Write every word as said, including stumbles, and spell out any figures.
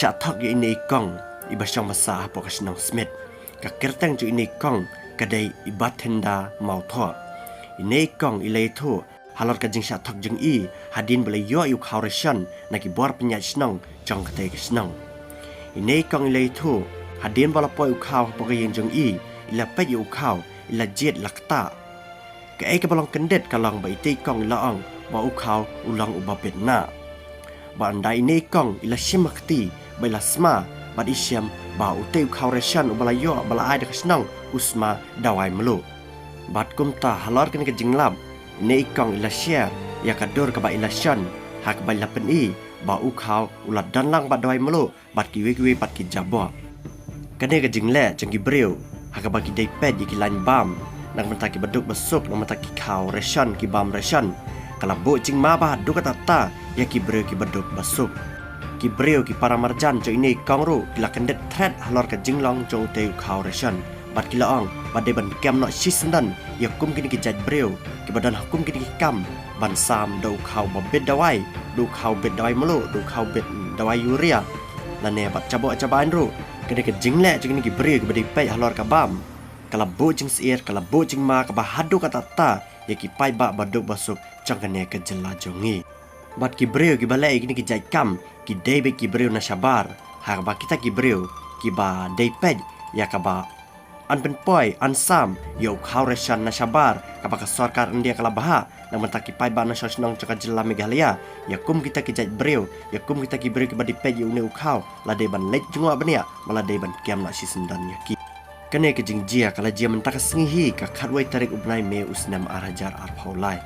shah thok ïa ine i kong iba shong ba sah hapoh ka shnong Smit. Ka kyrteng jong ine i kong ka dei i Bathinda Mawthoh. Ine i kong i la ïathuh halor ka jingshah thok jong i hadien ba la ïoh ïa u khaw ration na ki bor pynïaid shnong jong katei ka shnong. Ine i kong i la ïathuh hadien ba la poi u khaw hapoh ka ïing jong i, i la peit ïa u khaw, i la jied, i la ktah. Kaei kaba long kyndit ka long ba itei i kong i la ong ba u khaw u long uba bit nah. Bad ynda ine i kong i la shim ha kti bad i la sma bad i shem ba utei u khaw ration uba la ïoh ba la ai da ka shnong u sma dawai mluh. Bad kumta halor kane ka jinglap, ine i kong i la share ïa ka dur kaba i la shon ha kaba i la pyni ba u khaw u la don lang bad dawai mluh bad kiwei kiwei pat ki jaboh. Kane ka jingleh jong ki briew ha kaba ki dei peit ïa ki lain bam na ka bynta kiba duk ba suk, na ka bynta ki khaw ration, ki bam ration, ka la buh jingma bha haduh katta katta ïa ki briew kiba duk ba suk. Ki briew, ki para marjan jong ine i kong ruh ki la kyndit thret halor ka jinglong jong utei u khaw ration bad ki la ong ba dei ban kem noh shisyndon ïa kum kine ki jait briew kiba don ha kum kine ki kam ban sam da u khaw ba bit dawai, da u khaw bit dawai mluh, da u khaw bit dawai urea, lane bad jaboh jabain ruh. Kane ka jingleh jong kine ki briew kiba dei peit halor ka bam ka la buh jingsheptieng, ka la buh jingma kaba haduh katta katta ïa ki paidbah ba duk ba suk jong kane ka jylla jong ngi. Bad ki briew kiba leh ïa kine ki jait kam ki dei beit ki briew na shabar, ha kaba kita ki briew kiba dei peit ïa kaba yn pynpoi, yn sam ïa u khaw ration na shabar kaba ka sorkar India ka la bhah na ka bynta ki paidbah na shnong shnong jong ka jylla Meghalaya. Ïa kum kita ki jait briew, ïa kum kita ki briew kiba dei peit ïa une u khaw, la dei ban leit jngoh bniah, ba la dei ban kem noh shisyndon ïa ki. Kane ka jingjia ka la jia mynta ka sngi hi, ka khatwei tarik u bnai May u snem ar hajar arphew lai.